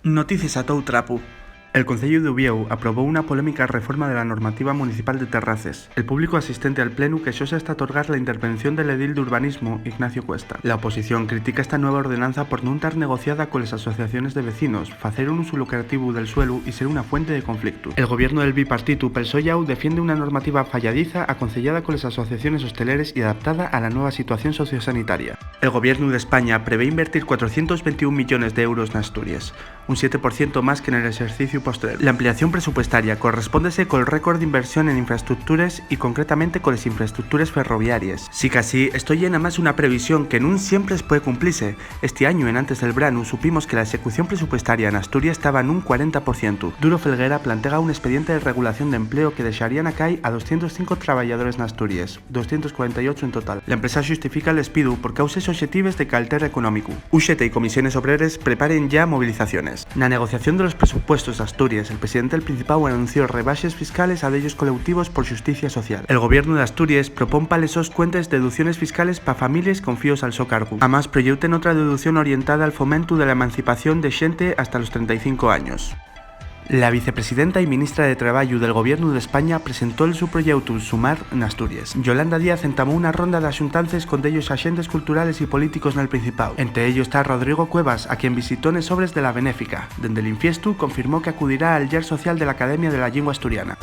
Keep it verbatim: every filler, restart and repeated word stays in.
Noticies a tou trapu. El Conceyu d'Uviéu aprobó una polémica reforma de la normativa municipal de terraces. El público asistente al plenu quexóse hasta torgar la intervención del edil d'urbanismo, Ignacio Cuesta. La oposición critica esta nueva ordenanza por nun tar negociada coles asociaciones de vecinos, facer un usu lucrativu del suelu y ser una fuente de conflictu. El gobiernu del bipartitu, pel so llau, defiende una normativa falladiza, aconseyada coles asociaciones hosteleres y adaptada a la nueva situación sociosanitaria. El gobiernu d'España prevé invertir cuatrocientos ventiún millones d'euros n'Asturies, un siete por cientu más que nel exerciciu postrero. L'ampliación presupuestaria correspóndese col récord d'inversión en infraestructures y, concretamente, coles infraestructures ferroviaries. Sicasí, esto ye namás una previsión que nun siempre puede cumplise. Esti añu, enantes del branu, supimos que la execución presupuestaria n'Asturies taba nun cuarenta por cientu. Duro Felguera plantega un expediente de regulación d'empleo que dexaría na cai a doscientos cinco trabayadores n'Asturies, doscientos cuarenta y ocho en total. La empresa xustifica el despidu por causes oxetives de calter económicu. U G T y Comisiones Obreres preparen yá movilizaciones. Na negociación de los presupuestos d'Asturies, el presidente del Principáu anunció rebaxes fiscales a dellos coleutivos por xusticia social. El gobiernu d'Asturies propón pa les sos cuentes deducciones fiscales pa families con fíos al so cargu. Amás, proyeuten otra deducción orientada al fomentu de la emancipación de xente hasta los trenta y cinco años. La vicepresidenta y ministra de Trabayu del Gobiernu d'España presentó'l su proyeutu Sumar n'Asturies. Yolanda Díaz entamó una ronda d'axuntances con dellos axentes culturales y políticos nel Principáu. Ente ellos ta Rodrigo Cuevas, a quien visitó nes obres de la Benéfica. Dende'l Infiestu confirmó qu'acudirá al Yer Social de l'Academia de la Llingua Asturiana.